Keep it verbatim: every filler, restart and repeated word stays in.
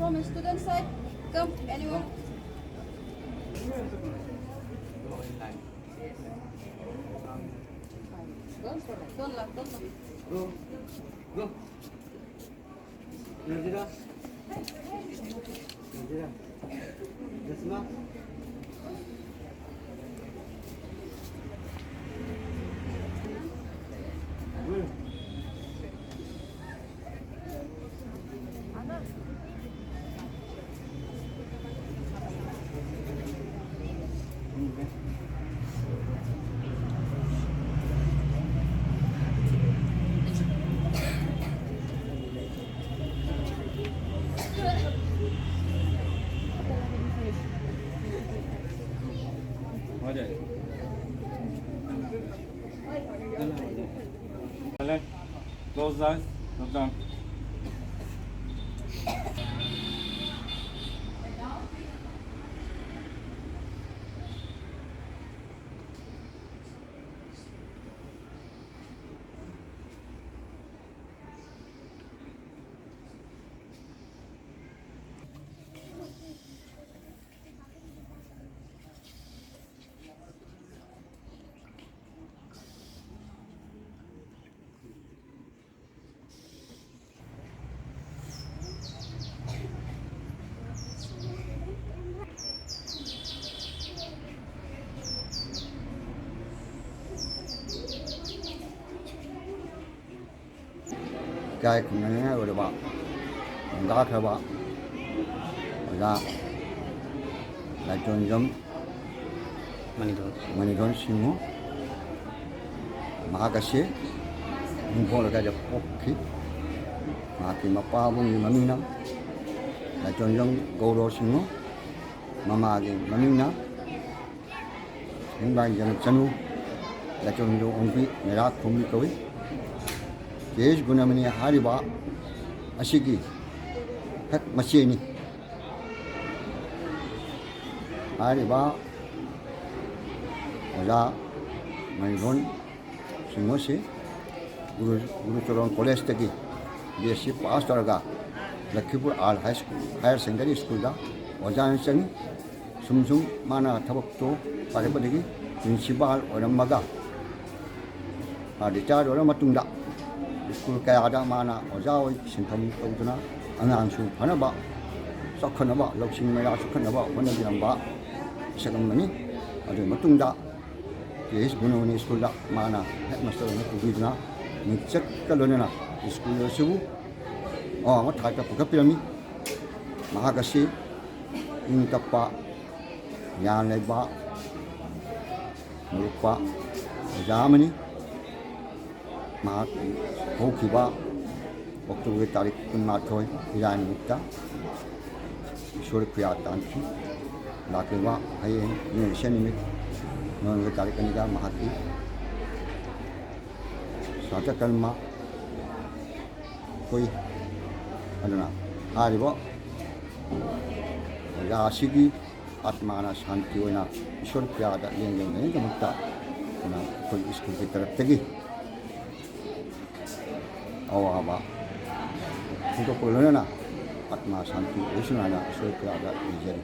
From student side, come, anyone? Don't laugh, don't laugh. Go. Go. Nazira. Nazira. Jasma. Close eyes, look down. ꯏꯀꯥꯏ ꯈꯨꯝꯅꯅꯤꯡꯉꯥꯏ ꯑꯣꯏꯔꯕ ꯈꯨꯟꯗꯥꯈ꯭ꯔꯕ ꯑꯣꯖꯥ ꯂꯥꯏꯇꯣꯟꯖꯝ ꯃꯅꯤꯊꯣꯏ꯫ ꯃꯅꯤꯊꯣꯏ ꯁꯤꯡꯉꯨ꯫ ꯃꯍꯥꯛ ꯑꯁꯤ ꯅꯤꯡꯊꯧ ꯂꯩꯀꯥꯏꯗ ꯄꯣꯛꯈꯤ꯫ ꯃꯍꯥꯛꯀꯤ ꯃꯄꯥꯕꯨꯡꯒꯤ ꯃꯃꯤꯡꯅ ꯂꯥꯏꯇꯣꯟꯖꯝ ꯒꯧꯔꯣ ꯁꯤꯡꯉꯨ, ꯃꯃꯥꯒꯤ ꯃꯃꯤꯡꯅ ꯅꯤꯡꯕꯥꯏꯖꯝ ꯆꯅꯨ, ꯂꯥꯏꯇꯣꯟꯖꯝ ꯑꯣꯡꯕꯤ ꯃꯦꯔꯥ ꯈꯣꯡꯕꯤ ꯀꯧꯏ꯫ ꯀꯦ ꯑꯦꯁ ꯒꯨꯅꯃꯅꯤ ꯍꯥꯏꯔꯤꯕ ꯑꯁꯤꯒꯤ ꯍꯦꯛ ꯃꯆꯦꯅꯤ꯫ ꯍꯥꯏꯔꯤꯕ ꯑꯣꯖꯥ ꯃꯍꯦꯟꯗ꯭ꯔꯣꯟ ꯁꯤꯡꯍꯁꯤ ꯒꯨꯔꯨ, ꯒꯨꯔꯨ ꯆꯔꯣꯟ ꯀꯣꯂꯦꯖꯇꯒꯤ ꯕꯤ ꯑꯦꯁ ꯁꯤ ꯄꯥꯁ ꯇꯧꯔꯒ ꯂꯈꯤꯄꯨꯔ ꯑꯥꯜ ꯍꯥꯏ ꯁ꯭ꯀꯨꯜ, ꯍꯥꯌꯔ ꯁꯦꯀꯦꯟꯗꯔꯤ ꯁ꯭ꯀꯨꯜꯗ ꯑꯣꯖꯥ ꯑꯣꯏꯅ ꯆꯪꯉꯤ꯫ ꯁꯨꯝ ꯁꯨꯝ ꯃꯥꯅ ꯊꯕꯛꯇꯣ ꯐꯔꯛꯄꯗꯒꯤ ꯄ꯭ꯔꯤꯟꯁꯤꯄꯥꯜ ꯑꯣꯏꯔꯝꯃꯒ, ꯑ, ꯔꯤꯇꯥꯌꯔ ꯑꯣꯏꯔ ꯃꯇꯨꯡꯗ ꯁ꯭ꯀꯨꯜ ꯀꯌꯥꯗ ꯃꯥꯅ ꯑꯣꯖꯥ ꯑꯣꯏ ꯁꯤꯟꯐꯝ ꯇꯧꯗꯨꯅ ꯑꯉꯥꯡꯁꯨ ꯐꯅꯕ, ꯆꯥꯎꯈꯠꯅꯕ, ꯂꯧꯁꯤꯡ ꯃꯩꯔꯥ ꯆꯥꯎꯈꯠꯅꯕ ꯍꯣꯠꯅꯕꯤꯔꯝꯕ ꯃꯤꯁꯛ ꯑꯃꯅꯤ꯫ ꯑꯗꯨꯒꯤ ꯃꯇꯨꯡꯗ ꯀꯦ ꯑꯦꯁ ꯒꯨꯅꯣꯅꯤ ꯁ꯭ꯀꯨꯜꯗ ꯃꯥꯅ ꯍꯦꯗꯃꯥꯁꯇꯔ ꯑꯣꯏꯅ ꯄꯨꯕꯤꯗꯨꯅ ꯃꯤꯡꯆꯠꯀ ꯂꯣꯏꯅꯅ ꯁ꯭ꯀꯨꯜ ꯑꯁꯤꯕꯨ ꯑꯋꯥꯡꯕ ꯊꯥꯛꯇ ꯄꯨꯈꯠꯄꯤꯔꯝꯃꯤ꯫ ꯃꯍꯥꯛ ꯑꯁꯤ ꯏꯪ ꯇꯞꯄ, ꯒ꯭ꯌꯥꯟ ꯂꯩꯕ, ꯃꯔꯨꯞꯄ ꯑꯣꯖꯥ ꯑꯃꯅꯤ꯫ ꯃꯍꯥꯛ ꯍꯧꯈꯤꯕ ꯑꯣꯛꯇꯣꯕꯔ ꯇꯥꯔꯤꯛ ꯀꯨꯟꯃꯥꯊꯣꯏ, ꯏꯔꯥꯏ ꯅꯨꯃꯤꯠꯇ ꯏꯁꯣꯔ ꯈꯨꯌꯥ ꯇꯥꯟꯈꯤ꯫ ꯂꯥꯛꯂꯤꯕ ꯍꯌꯦꯡ ꯌꯨꯝꯁꯀꯩꯁ ꯅꯨꯃꯤꯠ, ꯅꯣꯕꯦꯝꯕꯔ ꯇꯥꯔꯤꯛ ꯑꯅꯤꯗ ꯃꯍꯥꯛꯀꯤ ꯁ꯭ꯔꯥꯗꯙ ꯀꯔꯃ ꯑꯩꯈꯣꯏ꯫ ꯑꯗꯨꯅ ꯍꯥꯏꯔꯤꯕ ꯑꯣꯖꯥ ꯑꯁꯤꯒꯤ ꯑꯥꯠꯃꯥꯅ ꯁꯥꯟꯇꯤ ꯑꯣꯏꯅ ꯏꯁꯣꯔ ꯈꯨꯌꯥꯗ ꯂꯦꯡꯗꯅ ꯂꯩꯅꯕꯒꯤꯗꯃꯛꯇ ꯑꯗꯨꯅ ꯑꯩꯈꯣꯏ ꯁ꯭ꯀꯨꯜꯒꯤ ꯇꯔꯞꯇꯒꯤ ꯑꯋꯥꯕ ꯐꯣꯡꯗꯣꯛꯄꯒ ꯂꯣꯏꯅꯅ ꯑꯥꯠꯃꯥ ꯁꯥꯟꯇꯤ ꯑꯣꯏꯁꯅꯨ ꯍꯥꯏꯅ ꯏꯁꯣꯔ ꯈꯨꯌꯥꯗ ꯅꯤꯖꯔꯤ꯫